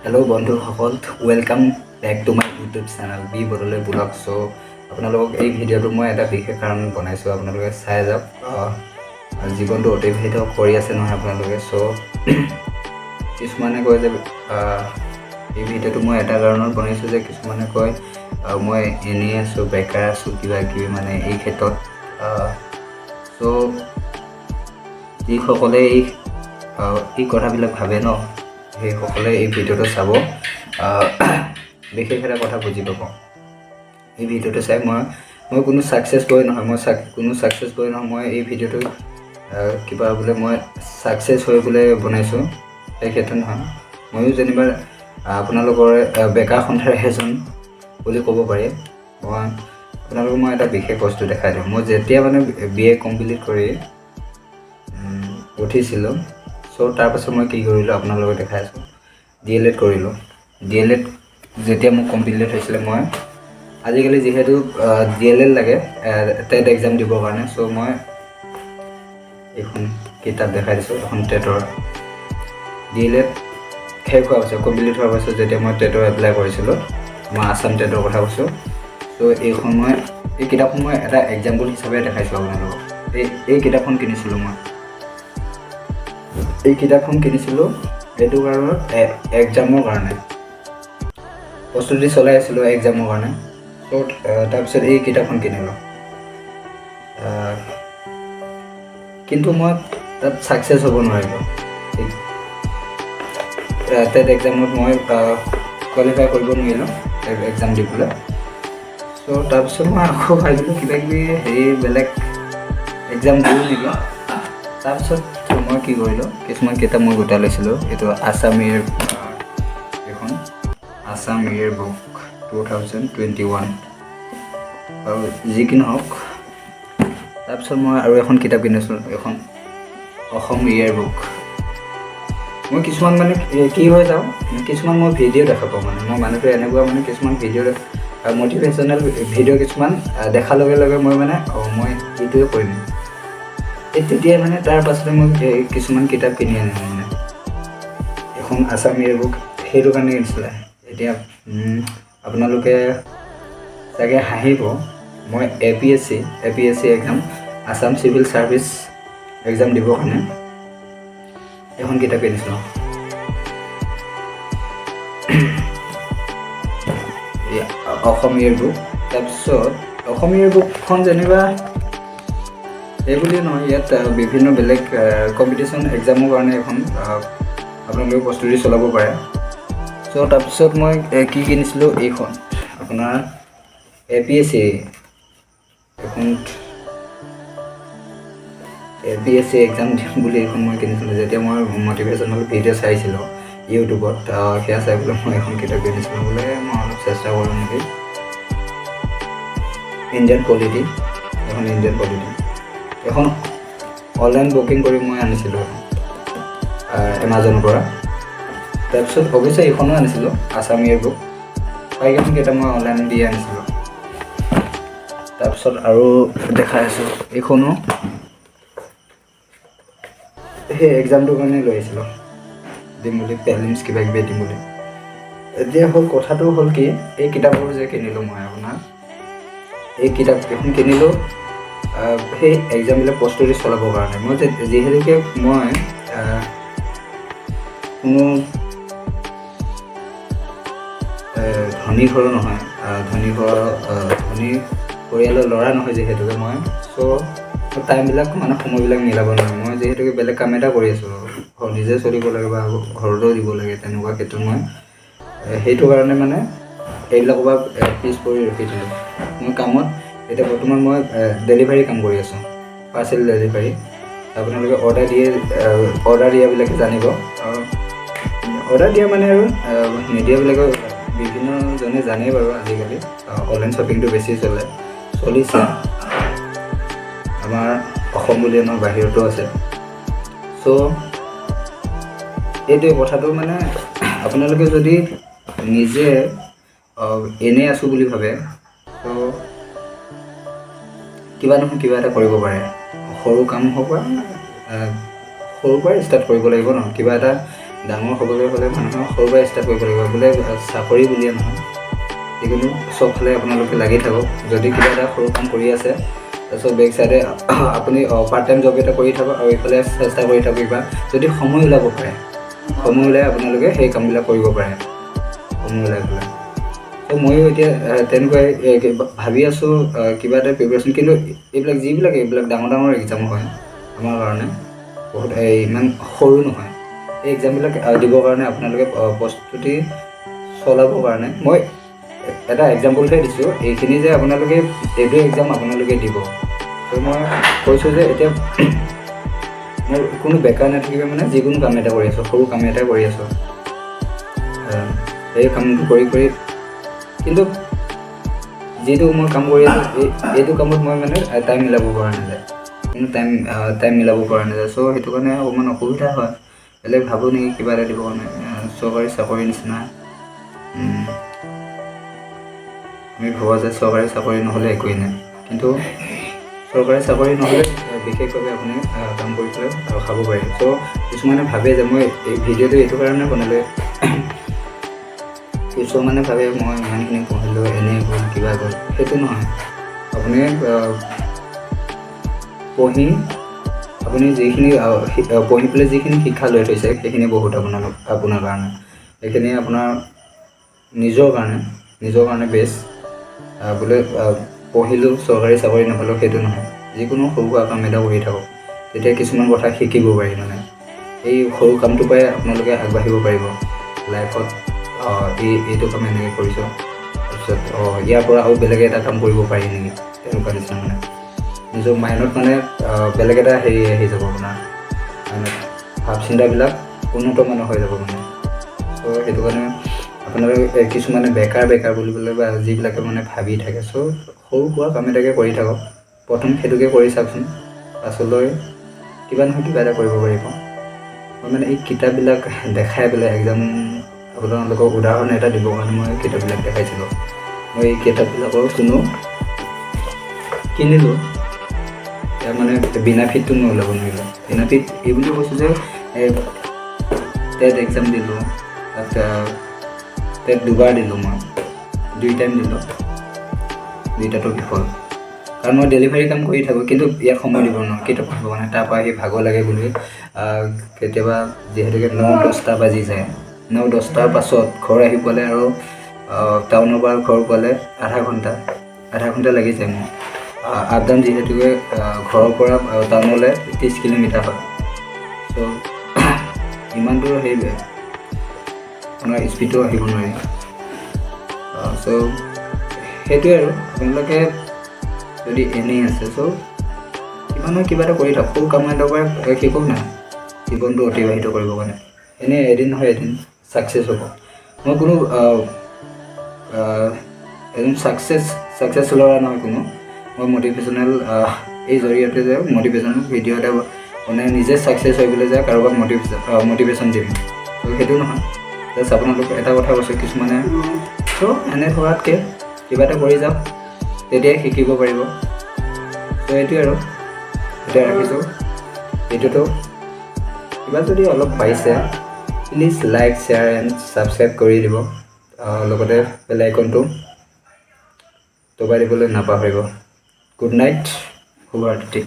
Hello' বন্ধুসকল, welcome back to my YouTube channel B Bordoloi blog. চ' আপোনালোকক এই ভিডিঅ'টো মই এটা বিশেষ কাৰণত বনাইছোঁ, আপোনালোকে চাই যাওক। জীৱনটো অতিবাহিত কৰি আছে নহয় আপোনালোকে? চ' কিছুমানে কয় যে এই ভিডিঅ'টো মই এটা কাৰণত বনাইছোঁ যে কিছুমানে কয় মই এনেই আছোঁ, বেকাৰ আছোঁ, কিবা কিবি মানে এই ক্ষেত্ৰত। চ' যিসকলে এই কথাবিলাক ভাবে ন, সেইসকলে এই ভিডিঅ'টো চাব, বিশেষ এটা কথা বুজি পাব এই ভিডিঅ'টো চাই। মই কোনো ছাকচেছ বয় নহয়, মই কোনো ছাকচেছ বয় নহয়। মই এই ভিডিঅ'টো কিবা বোলে মই ছাকচেছ হৈ বোলে বনাইছোঁ, সেই ক্ষেত্ৰত নহয়। ময়ো যেনিবা আপোনালোকৰ বেকাৰ সন্থাৰ এজন বুলি ক'ব পাৰি। মই আপোনালোকক মই এটা বিশেষ বস্তু দেখাই দিওঁ। মই যেতিয়া মানে বি এ কমপ্লিট কৰি উঠিছিলোঁ, চ' তাৰপাছত মই কি কৰিলোঁ আপোনালোকক দেখাই আছোঁ। ডি এল এড কৰিলোঁ। ডি এল এড যেতিয়া মোৰ কমপ্লিট হৈছিলে, মই আজিকালি যিহেতু ডি এল এড লাগে টেট এক্সাম দিবৰ কাৰণে, চ' মই এইখন কিতাপ দেখাই দিছোঁ। এখন টেটৰ, ডি এল এড শেষ হোৱাৰ পাছত, কমপ্লিট হোৱাৰ পাছত যেতিয়া মই টেটৰ এপ্লাই কৰিছিলোঁ, আমাৰ আছাম টেটৰ কথা কৈছোঁ। চ' এইখন মই, এই কিতাপখন মই এটা এক্সাম্পল হিচাপে দেখাইছোঁ আপোনালোকক। এই কিতাপখন কিনিছিলোঁ মই। এই কিতাপখন কিনিছিলোঁ এইটো কাৰণত, এক্সামৰ কাৰণে প্ৰস্তুতি চলাই আছিলোঁ, এক্সামৰ কাৰণে। চ' তাৰপিছত এই কিতাপখন কিনিলোঁ, কিন্তু মই তাত ছাকচেছ হ'ব নোৱাৰিলোঁ। টেট এক্সামত মই কোৱালিফাই কৰিব নোৱাৰিলোঁ এক্সাম দিবলৈ। চ' তাৰপিছত মই আকৌ ভাবিলোঁ কিবা কিবি হেৰি বেলেগ এক্সাম দিওঁ নেকি। তাৰপিছত মই কি কৰিলোঁ, কিছুমান কিতাপ মই গোটাই লৈছিলোঁ। এইটো আছাম ইয়েৰ, এইখন আছাম ইয়েৰ বুক 2021 আৰু যি কি নহওক। তাৰপিছত মই আৰু এখন কিতাপ কিনিছিলোঁ, এইখন অসম ইয়েৰ বুক। মই কিছুমান মানে কি হৈ যাওঁ, কিছুমান মই ভিডিঅ' দেখা পাওঁ, মানে মই মানুহটো এনেকুৱা, মানে কিছুমান ভিডিঅ', মটিভেশ্যনেল ভিডিঅ' কিছুমান দেখাৰ লগে লগে মই মানে অঁ মই এইটোৱে কৰিম। এই তেতিয়াই মানে তাৰ পাছতে মই এই কিছুমান কিতাপ কিনি আনিলোঁ। মানে এখন আছাম ইয়েৰ বুক সেইটো কাৰণে কিনিছিলে। এতিয়া আপোনালোকে চাগে হাঁহিব, মই A P S C exam, Assam civil service exam দিবৰ কাৰণে এখন কিতাপ কিনিছিলোঁ, এই অসম ইয়েৰ বুক। তাৰপিছত অসম ইয়েৰ বুকখন যেনিবা এই বুলিয়ে নহয়, ইয়াত বিভিন্ন বেলেগ কম্পিটিশ্যন এক্সামৰ কাৰণে এখন আপোনালোকে প্ৰস্তুতি চলাব পাৰে। চ' তাৰপিছত মই কি কিনিছিলোঁ, এইখন আপোনাৰ এ পি এছ চি, এখন A P S C exam দিম বুলি এইখন মই কিনিছিলোঁ। যেতিয়া মই মটিভেশ্যনেল ভিডিঅ' চাইছিলোঁ ইউটিউবত, সেয়া চাই পেলাই মই এখন কিতাপ কিনিছিলোঁ, বোলে মই অলপ চেষ্টা কৰোঁ নেকি। ইণ্ডিয়ান পলিটি, এখন ইণ্ডিয়ান পলিটি, এখন অনলাইন বুকিং কৰি মই আনিছিলোঁ এখন এমাজনৰ পৰা। তাৰপিছত অৱশ্যে এইখনো আনিছিলোঁ, আছাম ইয়েৰ বুক। প্ৰায়কেইখন কিতাপ মই অনলাইন দি আনিছিলোঁ। তাৰপিছত আৰু দেখাই আছোঁ, এইখনো সেই এক্সামটোৰ কাৰণে লৈ আহিছিলোঁ, দিম বুলি, প্ৰিলিমছ কিবা কিবি দিম বুলি। এতিয়া হ'ল কথাটো হ'ল কি, এই কিতাপবোৰ যে কিনিলোঁ মই, আপোনাৰ এই কিতাপ কেইখন কিনিলোঁ সেই এক্সামবিলাক প্ৰস্তুতি চলাবৰ কাৰণে। মই যে যিহেতুকে মই কোনো ধনী ঘৰৰ নহয়, ধনী ঘৰৰ, ধনী পৰিয়ালৰ ল'ৰা নহয় যিহেতুকে মই, চ' টাইমবিলাক মানে সময়বিলাক মিলাব নোৱাৰোঁ। মই যিহেতুকে বেলেগ কাম এটা কৰি আছোঁ, ঘৰ নিজে চলিব লাগে বা ঘৰতো দিব লাগে, তেনেকুৱা ক্ষেত্ৰত মই সেইটো কাৰণে মানে এইবিলাকৰ পৰা পিছ পৰি ৰখি দিলোঁ মই কামত। এতিয়া বৰ্তমান মই ডেলিভাৰী কাম কৰি আছোঁ, পাৰ্চেল ডেলিভাৰী। আপোনালোকে অৰ্ডাৰ দিয়ে, অৰ্ডাৰ দিয়াবিলাকে জানিব। অৰ্ডাৰ দিয়া মানে আৰু নিদিয়াবিলাকে বিভিন্নজনে জানেই বাৰু। আজিকালি অনলাইন শ্বপিংটো বেছি চলে, চলিছে। আমাৰ অসম বুলিয়ে নহয়, বাহিৰতো আছে। চ' এইটোৱে কথাটো, মানে আপোনালোকে যদি নিজে এনেই আছোঁ বুলি ভাবে, ত' কিবা নহয় কিবা এটা কৰিব পাৰে। সৰু কাম হওক বা সৰুৰ পৰাই ষ্টাৰ্ট কৰিব লাগিব ন কিবা এটা। ডাঙৰ হ'বলৈ হ'লে মানুহে সৰুৰ পৰাই ষ্টাৰ্ট কৰিব লাগিব। বোলে চাকৰি বুলিয়ে নহয়, যিকোনো চবফালে আপোনালোকে লাগি থাকক। যদি কিবা এটা সৰু কাম কৰি আছে, তাৰপিছত বেক চাইডে আপুনি পাৰ্ট টাইম জব এটা কৰি থাকক আৰু ইফালে চেষ্টা কৰি থাকক। কিবা যদি সময় ওলাব পাৰে, সময় ওলাই আপোনালোকে সেই কামবিলাক কৰিব পাৰে সময় ওলাই পেলাই। ত' ময়ো এতিয়া তেনেকুৱাই ভাবি আছোঁ কিবা এটা প্ৰিপেৰেশ্যন। কিন্তু এইবিলাক যিবিলাক এইবিলাক ডাঙৰ ডাঙৰ এক্সাম হয়, আমাৰ কাৰণে বহুত এই ইমান সৰু নহয়। এই এক্সামবিলাক দিবৰ কাৰণে আপোনালোকে প্ৰস্তুতি চলাবৰ কাৰণে মই এটা এক্সাম্পলহে দিছোঁ এইখিনি যে আপোনালোকে এইটো এক্সাম আপোনালোকে দিব। ত' মই কৈছোঁ যে এতিয়া মোৰ কোনো বেকাৰ নাথাকিব, মানে যিকোনো কাম এটা কৰি আছোঁ, সৰু কাম এটা কৰি আছোঁ। এই কামটো কৰি কৰি কিন্তু যিটো মই কাম কৰি আছোঁ, এইটো কামত মই মানে টাইম মিলাব পৰা নাযায়, কোনো টাইম টাইম মিলাব পৰা নাযায়। চ' সেইটো কাৰণে অকণমান অসুবিধা হয়। বেলেগ ভাবোঁ নেকি কিবা এটা দিব কাৰণে চৰকাৰী চাকৰিৰ নিচিনা। আমি ভবা যে চৰকাৰী চাকৰি নহ'লে একোৱেই নাই, কিন্তু চৰকাৰী চাকৰি নহ'লে বিশেষভাৱে আপুনি কাম কৰি পেলাই খাব পাৰি। চ' কিছুমানে ভাবে যে মই এই ভিডিঅ'টো এইটো কাৰণে বনালোঁ, কিছুমানে ভাবে মই ইমানখিনি পঢ়িলোঁ, এনেই গ'ল, কিবা গ'ল। সেইটো নহয়। আপুনি পঢ়ি আপুনি যিখিনি পঢ়ি পেলাই যিখিনি শিক্ষা লৈ থৈছে, সেইখিনি বহুত আপোনালোক আপোনাৰ কাৰণে, সেইখিনি আপোনাৰ নিজৰ কাৰণে বেষ্ট। বোলে পঢ়িলোঁ, চৰকাৰী চাকৰি নাপালোঁ, সেইটো নহয়। যিকোনো সৰু সুৰা কাম এটা কৰি থাকক, তেতিয়া কিছুমান কথা শিকিব পাৰি। মানে এই সৰু কামটোৰ পৰাই আপোনালোকে আগবাঢ়িব পাৰিব লাইফত। এইটো কাম এনেকৈ কৰিছোঁ, তাৰপিছত ইয়াৰ পৰা আৰু বেলেগ এটা কাম কৰিব পাৰি নেকি, তেনেকুৱা নিচিনা। মানে নিজৰ মাইণ্ডত মানে বেলেগ এটা হেৰি আহি যাব, আপোনাৰ মাইণ্ডত ভাৱ চিন্তাবিলাক উন্নত মানৰ হৈ যাব মানে। চ' সেইটো কাৰণে আপোনালোকে কিছুমানে বেকাৰ বেকাৰ বুলি পেলাই বা যিবিলাকে মানে ভাবি থাকে, চ' সৰু সুৰা কাম এটাকে কৰি থাকক। প্ৰথম সেইটোকে কৰি চাওকচোন, পাছলৈ কিবা নহয় কিবা এটা কৰিব পাৰিব। মই মানে এই কিতাপবিলাক দেখাই পেলাই এক্সাম আপোনালোকক উদাহৰণ এটা দিবৰ কাৰণে মই কিতাপবিলাক দেখাইছিলোঁ। মই এই কিতাপবিলাকৰ কোনো কিনিলোঁ, ইয়াৰ মানে বেনিফিটটো মই ওলাব নোৱাৰিলোঁ। বেনিফিট এই বুলি কৈছোঁ যে টেট এক্সাম দিলোঁ, তাত টেট দুবাৰ দিলোঁ, মই দুই টাইম দিলোঁ, দুইটাতো বিফল। কাৰণ মই ডেলিভাৰী কাম কৰি থাকোঁ, কিন্তু ইয়াত সময় দিব নোৱাৰোঁ কিতাপ পঢ়িব কাৰণে। তাৰপৰা আহি ভাগৰ লাগে বুলি কেতিয়াবা যিহেতুকে 9-10টা বাজি যায়। 9-10টাৰ পাছত ঘৰ আহি পালে আৰু টাউনৰ পৰা ঘৰ পালে আধা ঘণ্টা লাগি যায় মোৰ আপ ডাউন, যিহেতুকে ঘৰৰ পৰা টাউনলৈ 30 কিলোমিটাৰ হয়। চ' ইমান দূৰ সেই আপোনাৰ স্পীডো আহিব নোৱাৰি। চ' সেইটোৱে আৰু আপোনালোকে যদি এনেই আছে, চ' কিবা নহয় কিবা এটা কৰি থাকক। সৰু কাম এটা পৰা শিকক না জীৱনটো অতিবাহিত কৰিবৰ কাৰণে। এনেই এদিন নহয় এদিন ছাকচেছ হ'ব। মই কোনো এজন ছাকচেছ ল'ৰা নহয় কোনো। মই মটিভেশ্যনেল এই জৰিয়তে যে মটিভেশ্যনেল ভিডিঅ' এটা বনাই নিজে ছাকচেছ হৈ পেলাই যে কাৰোবাক মটিভেশ্যন দিম, ত' সেইটো নহয়। জাষ্ট আপোনালোক এটা কথা কৈছোঁ, কিছুমানে চ' এনে থকাতকৈ কিবা এটা কৰি যাওক, তেতিয়াই শিকিব পাৰিব। চ' এইটোৱে আৰু এতিয়া ৰাখিছোঁ ভিডিঅ'টো। কিবা যদি অলপ পাইছে, please like, share and subscribe কৰি দিব। লগতে বেল আইকনটো দবাই দিবলৈ নাপাহৰিব। গুড নাইট, শুভৰাত্ৰি।